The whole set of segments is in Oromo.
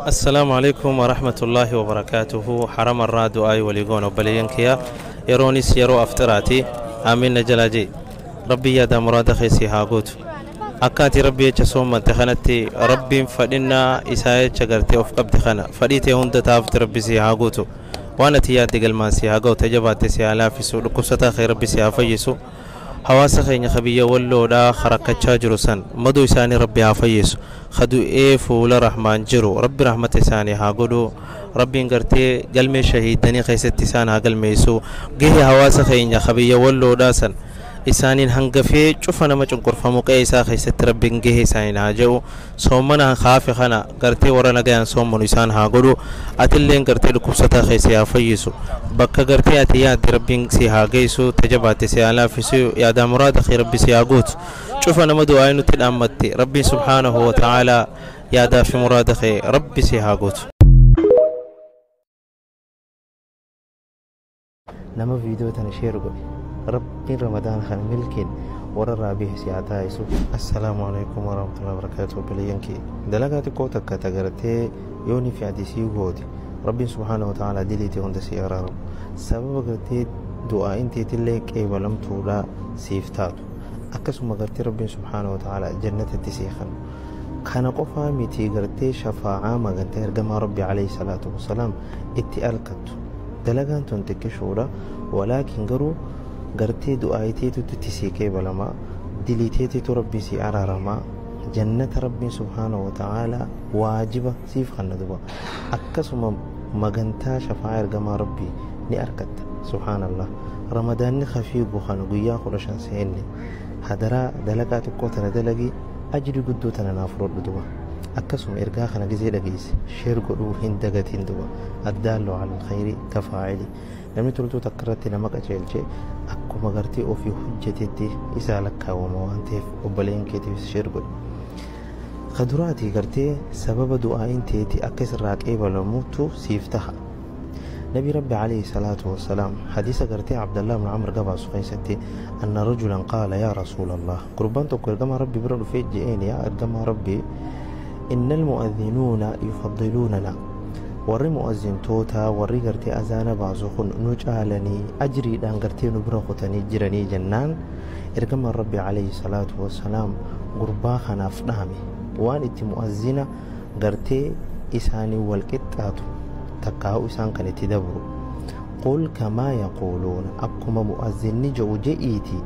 Assalaamu alaikum warahmatullaahi wabarakaatuhu. Harama irraa du'aayi walii goona obboleeyyan kiyya. Yeroonis yeroo aftiraati. Amiin na jalaa jee. Rabbiin yaadaa muraada kee sii haa guutu. Akka ati rabbi jecha soommante kanatti rabbiin fadhinnaa isaa jecha gartee of qabde kana fadhii tee hunda taafti rabbi sii haa guutu. Waan ati yaadde galmaan sii haa ga'u ta jabaatte sii haa laaffisu dhukkubsataa kee rabbi sii haa fayyisu. Hawaasa keenya ka biyya walloodhaa ka rakkachaa jiru san madoo isaanii rabbi haa fayyisu ka du'ee fuula rahmaan jiru rabbi rahmata isaanii haa godhu rabbiin gartee galmee shahiiddanii keessatti isaan haa galmeessu gahee hawaasa keenya ka biyya walloodhaa san isaaniin hangafee cufa nama cunqurfamu qe'ee isaa keessatti rabbiin gahee isaaniin haa je'u soommana haafe kana gartee warra nagayaan soommanu isaan haa godhu atilleen gartee dhukkubsataa kee si haa fayyisu bakka gartee ati yaadde rabbiin si haa geessu ta jabaatte si haa laaffisu yaadaa muraada kee rabbi si haa guutu cufa nama du'aa nutti dhaammatte rabbiin subhaanahu wa ta'aalaa yaadaa fi muraada kee rabbi si haa guutu. Nama viidiyoo tana sheer godhe rabbiin ramadaana kana milkiin warra irraa bahe si haa taasisu. Assalaamu alaikum warahmatullahi wabarakatuh. Obboleeyyan kee dalagaa xiqqoo takka ta gartee yoonii fi ati sii goote rabbiin subhaanahu wa ta'aalaa diliitee hunda sii araaramu sababa gartee du'aa'iin teetillee qeebalamtuudha siif taatu akkasuma gartee rabbiin subhaanahu wa ta'aalaa jannatatti sii kennu kana qofaa miti gartee shafaa'aa magantaa ergamaa rabbi alayhi salaatu wassalaam itti alkattu dalagaan tun xiqqishuudha walaakin garuu gartee du'aayiteetutu itti sii qeebalamaa diliiteetitu rabbii sii araaramaa jannata rabbiin subhaanahu wa ta'aalaa waajiba siif kenna duba akkasuma magantaa shafaa'aa ergamaa rabbii ni argatta subhaanallah ramadaanni kafiigu kana guyyaa 15 seenne hadaraa dalagaa xiqqoo tana dalagii ajri guddoo tana naaf fudhadhu duba akkasuma ergaa kana gizee dhageesse sheer godhuu hin dagatiin duba addaallu ala alkhayri kafaa'ili namni toltuu takka irratti nama qajeelche akkuma gartee ofii hojjetetti isaa lakkaawwama waan ta'eef obboleen keetiifis sheer godhi. Kaduraati gartee sababa du'aa'iin teeti akka isirraa qeebalamutu siif taha. Nabi Rabbi alayhi salaatu wassalaam hadiisa gartee Abdallah ibn Amr gabaasu keessatti anna rajulan qaala yaa rasuulallah gurbaan tokko ergamaa Rabbi bira dhufee je'een yaa ergamaa Rabbi innal mu'adhinuuna yufaddiluunana warri mu'azzintoota warri gartee azaana baasu kun nu caalanii ajriidhaan gartee nu bira kutanii jiranii jennaan ergamaan Rabbi alayhi salaatu wassalaam gurbaa kanaaf dhaame waan itti mu'azzina gartee isaanii wal qixxaatu takkaa'u isaan kan itti dabru qul kamaa yaquuluuna akkuma mu'azzinni je'u je'iiti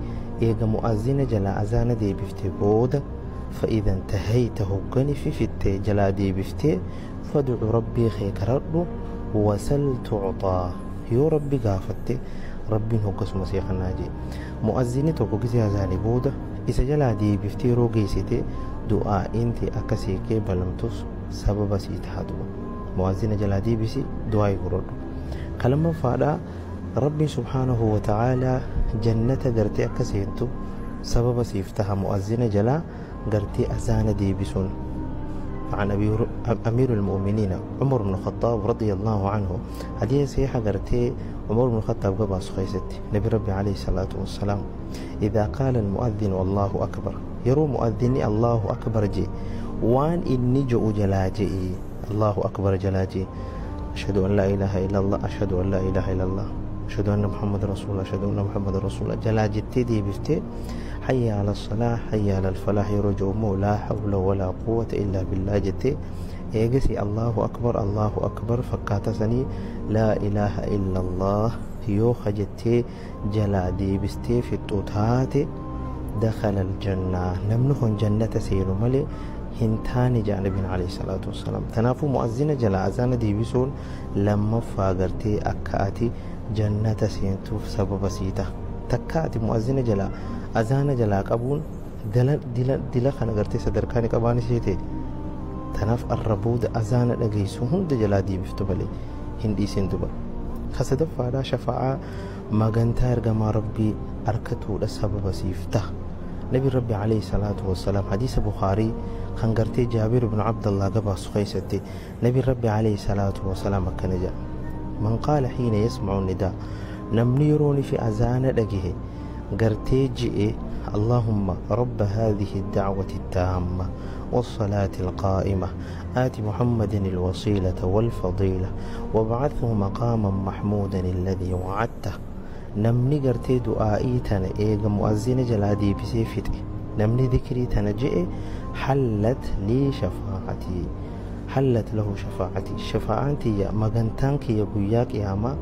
eega mu'azzina jalaa azaana deebifte booda فإذا انتهيت هقني في فت جلا ديبفتي فادع ربي خيك ردو وسل تعطى يو ربي قافتي ربي هقس مسيح الناجي مؤذني توكو كسي هزاني بودا إذا جلا ديبفتي روغيسيتي دعاء انت أكسيكي بلمتوس سبب سيتهادو مؤذن جلا ديبسي دعاء يقرد كلمة فادا ربي سبحانه وتعالى جنة قرتي أكسيتو سبب سيفتها مؤذن جلا قرتي أزان ديبسون. عن أمير المؤمنين عمر بن الخطاب رضي الله عنه هذه سيحة قرتي عمر بن الخطاب قبع سخيستي نبي ربي عليه الصلاة والسلام إذا قال المؤذن والله أكبر يرو مؤذني الله أكبر جي وان إني جو جلاجي الله أكبر جلاجي أشهد أن لا إله إلا الله أشهد أن لا إله إلا الله أشهد أن محمد رسول الله أشهد أن محمد رسول الله جلاجي تدي بفتي حي على الصلاة حي على الفلاح يرجو لا حول ولا قوة إلا بالله جتي إيجسي الله أكبر الله أكبر فكاتسني لا إله إلا الله يوخ جتي جلا دي بستي في التوتات دخل الجنة نمنخ جنة سير ملي هنتاني جانبين عليه الصلاة والسلام تنافو مؤذن جلا أذان دي بسون لما فاقرتي أكاتي جنة سينتوف سبب سيته تكاتي مؤذن جلا أذان جلا قبون دلا دلا دلا خنا قرتي صدركاني قباني سيتي تناف الربود أذان لقيسو هند جلا دي بفتبلي هندي سندبا خسدف على شفاعة ما قنتار قما ربي أركتو لسبب سيفته نبي ربي عليه الصلاة والسلام حديث بخاري خنقرتي جابر بن عبد الله قبا سخيستي نبي ربي عليه الصلاة والسلام كنجا من قال حين يسمع النداء نمني يروني في أذان لقيه قرتي جئ اللهم رب هذه الدعوة التامة والصلاة القائمة آت محمد الوسيلة والفضيلة وابعثه مقاما محمودا الذي وعدته. Namni gartee du'aa'ii tana eega mu'azzina jalaa deebisee fixe, namni dhikrii tana je'e, حلت لي شفاعتي، حلت له شفاعتي, shafaa'aan tiyya, magantaan kiyya guyyaa qiyaamaa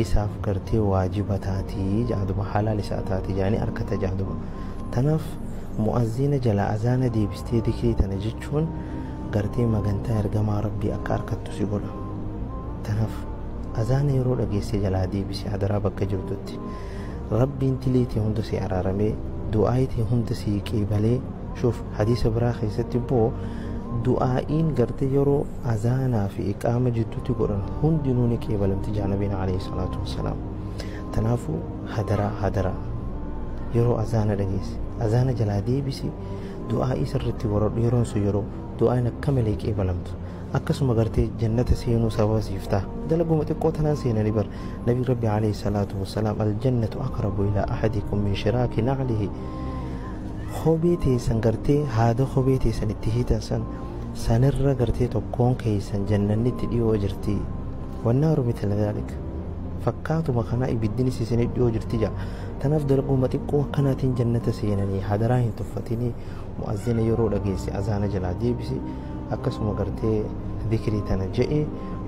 isaaf gartee waajiba taatii jaaduma, halaal isaa taati jaanii harkata jaaduma. Tanaaf mu'azzina jalaa azaana deebistee dhikrii tana jechuun gartee magantaa ergamaa Rabbii akka harkattu si godha. Tanaaf azaana yeroo dhageessee jalaa deebisee, hadaraa, bakka jirtutti Rabbiin tiliitii hunda si araaramee, du'aayitii hunda si qeebalee. Shuuf, hadiisa biraa keessatti immoo du'aa'iin gartee yeroo azaanaa fi iqaama jidduutti godhan hundinuu ni qeebalamti jaanabiin alayhi salaatu wassalaam. Tanaafuu hadaraa, hadaraa, yeroo azaana dhageesse azaana jalaa deebisi, du'aa'ii sirriitti godhadhu. Yeroon sun yeroo du'aa'iin akka malee qeebalamtu, akkasuma gartee jannata seenuu sababa siif ta'a. Dalaguma xiqqoo tanaan seenanii bar. Nabi Rabbi alayhi salaatu wassalaam, الجنة أقرب إلى أحدكم من شراك نعله. Kophee teessan gartee haada kophee teessan itti hiitan san sanirra gartee tokkoon keessan jannanni itti dhiyoo jirti. والنار مثل ذلك. Fakkaatuma kanaa ibiddinis isinii dhiyoo jirti jaa. Tanaaf dalaguma xiqqoo akkanaatiin jannata seenanii, hadaraa hin tuffatinii. Mu'azzina yeroo dhageesse azaana jalaa deebisi, akkasuma gartee dhikrii tana je'e.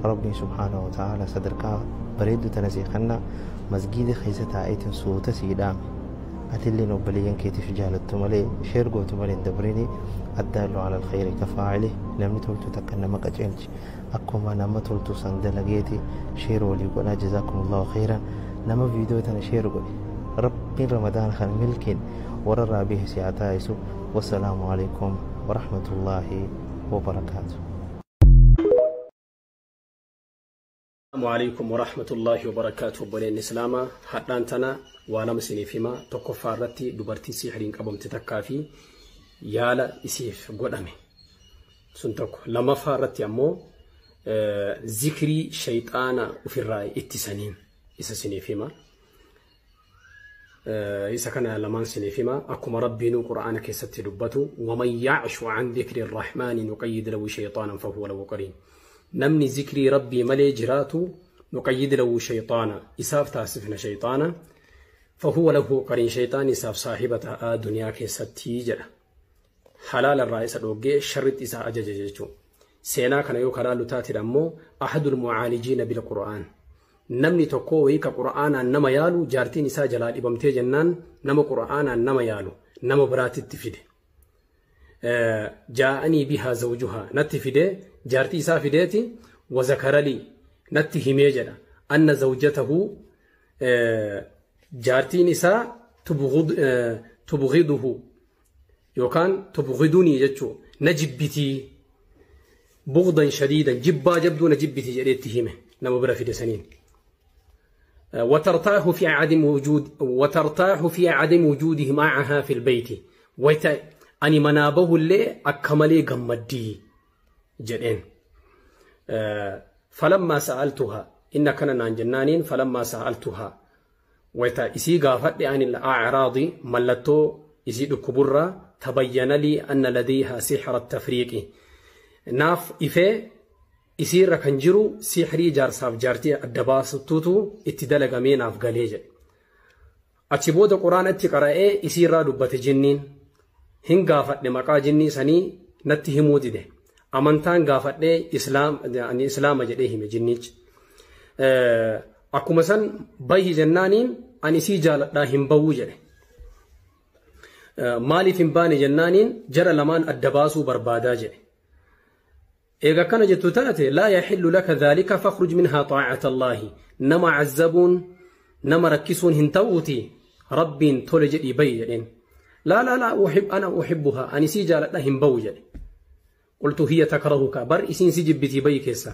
Rabbiin subhaanahu wa ta'ala sadarkaa bareeddu tana sii kanna. Masgiida keessa taa'eetiin suuta sii dhaame. Atilleen obboleeyyan keetiif jaalattu malee, share gootu malee hin dabrini. الدال على الخير كفاعله. Namni toltu takka nama qaceelchi, akkuma nama toltu san dalageeti. Share walii godhaa. جزاكم الله خيرا. Nama viidiyoo tana share godhe, Rabbiin Ramadaana kana milkiin warra raabii si haa taasisu. والسلام عليكم ورحمة الله وبركاته. السلام عليكم ورحمة الله وبركاته. Obboleen Islaamaa, hadhaan tana waa lama isiniif hima. Tokkoffaa irratti dubartii sihiriin qabamte takkaa fi yaala isiif godhame sun tokko. Lammaffaa irratti ammoo zikrii shayxaana ofirraa ittisaniin isa isiniif hima. Isa kana lamaan isiniif hima. Akkuma Rabbiinuu Qura'aana keessatti dubbatu, ومن يعش عن ذكر الرحمن نقيض له شيطانا فهو له قرين. Namni zikrii Rabbii malee jiraatu, نقيض له شيطانا, isaaf taasifna shayxaana, فهو له قرين, shayxaan isaaf saahiba ta'aa duniyaa keessatti jedha. Halaala irraa isa dhoggee sharritti isa ajaja jechuudha. Seenaa kana yoo karaa lutaatidha ammoo, أحد المعالجين بالقرآن, namni tokko wayii ka Qura'aanaan nama yaalu, jaartiin isaa jalaa dhibamtee jennaan nama Qura'aanaan nama yaalu nama biraatitti fide. جاءني بها زوجها, natti fide, jaartii isaa fideeti. وذكر لي, natti himee jedha, أن زوجته, jaartiin isaa, تبغضه yookaan تبغضني jechuu, na jibbitii, بغضا شديدا, jibbaa jabduu na jibbitii jedheetti hime nama bira fide saniin. وترتاح في عدم وجوده معها في البيت, wayta ani manaa bahullee akka malee gammaddii jedheen. فلما سألتها, inna kana naan jennaaniin, فلما سألتها, wayta isii gaafadhe, عن الأعراض, mallattoo isii dhukkuburraa, تبين لي أن لديها سحر التفريق. Naaf ifee isiirra kan jiru sihrii jaarsaaf jaartii adda baastuutu itti dalagamee naaf galee jedhe. Achi booda Quraanatti qara'ee isiirraa dubbate jinniin. Hin gaafadhe, maqaa jinnii sanii natti himuu dide. Amantaan gaafadhee, Islaama jedhee hime jinnichi. Akkuma san bahi jennaaniin, ani isii jaaladhaa, hin bahuu jedhe. Maaliif hin baane jennaaniin, jara lamaan adda baasuu barbaadaa jedhe. Eega akkana jettu taate, لا يحل لك ذلك فاخرج منها طاعة الله. Nama cazzabuun, nama rakkisuun hin ta'uuti, Rabbiin tole jedhii bahi jedheen. لا لا لا أحب أنا أحبها, ani sii jaaladha, hin bahu jedhe. قلت هي تكرهك, bar isiin si jibbitii, bahi keessa.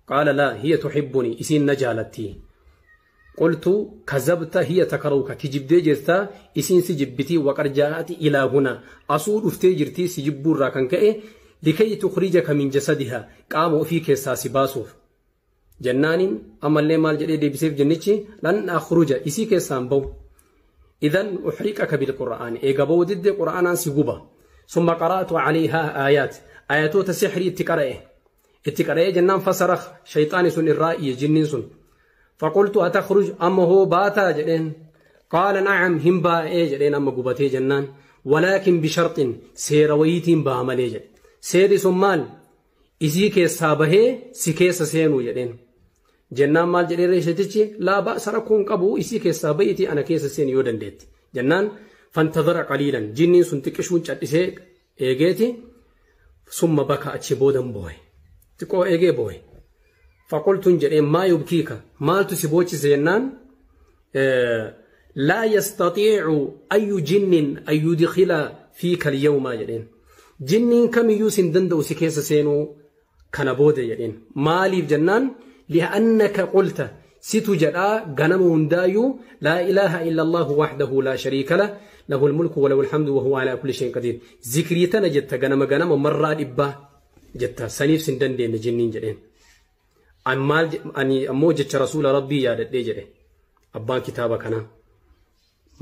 قال لا، هي تحبني, isiin na jaalatti. قلت كذبت، هي تكرهك, kijibdee jirta, isiin si jibbitii. وقد جاءت إلى هنا, asuu dhuftee jirtii si jibbuurraa kan ka'e, لكي تخرجك من جسدها, qaama ofii keessaa si baasuuf jennaaniin, ammallee maal jedhee deebiseef jinnichi? لن أخرج, isii keessaan bahu. Idhan uhriqaka bilqur'aani eega ba'uu didde qur'aanaan si guba. Summa qara'atu calayhaa aayaat ayatoota sixrii itti qara'e. Itti qara'ee jennaan fasarakh shayxaani sun irraa iyye jinniin sun. Faqultu atakhruj amma hoo baataa jedheen. Qaala nacam hin baa'ee jedheen amma gubatee jennaan. Walaakin bisharxin seera wayiitiin ba'a malee jedhe. Seerri sun maal? Isii keessaa bahee si keessa seenuu jedheen. Jennaan maal jedhee reeshetichi laa ba'sa rakkoon qabu isii keessaa bahiitii ana keessa seeni yoo dandeetti. Jennaan fantadara qaliilan jinniin sun xiqqishuun cadhisee eegeeti summa baka achi boodan boohe. Xiqqoo eegee boohe. Faqultuun jedheen maa yubkiika maaltu si boochise jennaan laa yastatiicu ayyu jinnin an yudkhila fiika alyawma jedheen. Jinniin kamiyyuu sin danda'u si keessa seenuu kana booda jedheen. Maaliif jennaan li'annaka qulta situ jedhaa ganama hundaayyuu laa ilaaha illa allahu waxdahu laa shariika lah lahu almulku walahu alhamdu wahuwa alaa kulli shayin qadiir. Zikrii tana jetta ganama ganama marraa dhibbaa jetta saniif sin dandeenye jinniin jedheen. Ani ammoo jecha rasuula rabbii yaadadhee jedhe abbaan kitaaba kanaa.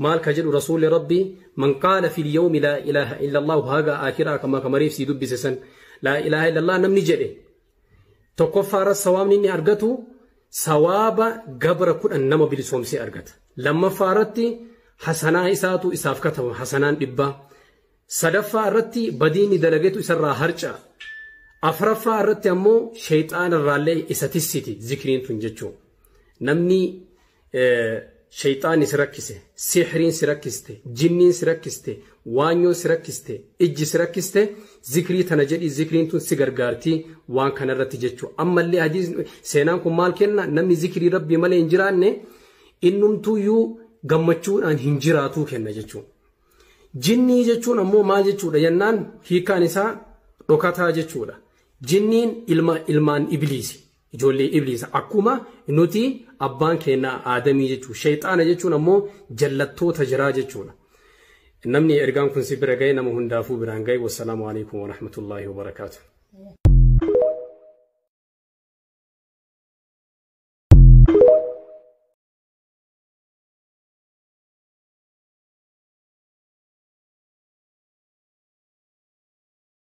Maal ka jedhu rasuulli rabbii man qaala fi lyawmi laa ilaaha illa allahu haga aakiraa kama kamariif sii dubbise san laa ilaaha illa allah namni jedhe tokkoffaarra sawaabni inni argatu sawaaba gabra 10 nama bilisoomsee argata. Lammaffaarratti hasanaa isaatu isaaf kataba hasanaan 100. Sadaffaa irratti badiinni dalageetu isarraa harca'a. Afraffaa irratti ammoo shayxaana irraallee isa tissiti zikriin tun jechuudha. Namni shayxaanni si rakkise, sixriin si rakkiste, jinniin si rakkiste, waanyoon si rakkiste, ijji si rakkiste, zikrii tana jedhi zikriin tun si gargaartii waan kanarratti jechuudha. Ammallee hadiisni seenaan kun maal kenna namni zikrii rabbii malee hin jiraanne innumtuyyuu gammachuudhaan hin jiraatuu kenna jechuudha. Jinnii jechuun ammoo maal jechuudha jennaan hiikaan isaa dhokataa jechuudha. Jinniin ilmaan ibliisi. Ijoollee ibliisa akkuma nuti abbaan keenya aadamii jechuudha. Shayxaana jechuun ammoo jallattoota jiraa jechuudha. Namni ergaan kun si bira ga'e nama hundaafuu biraan ga'e. Wassalaamu alaikum warahmatullaahi wabarakaatu.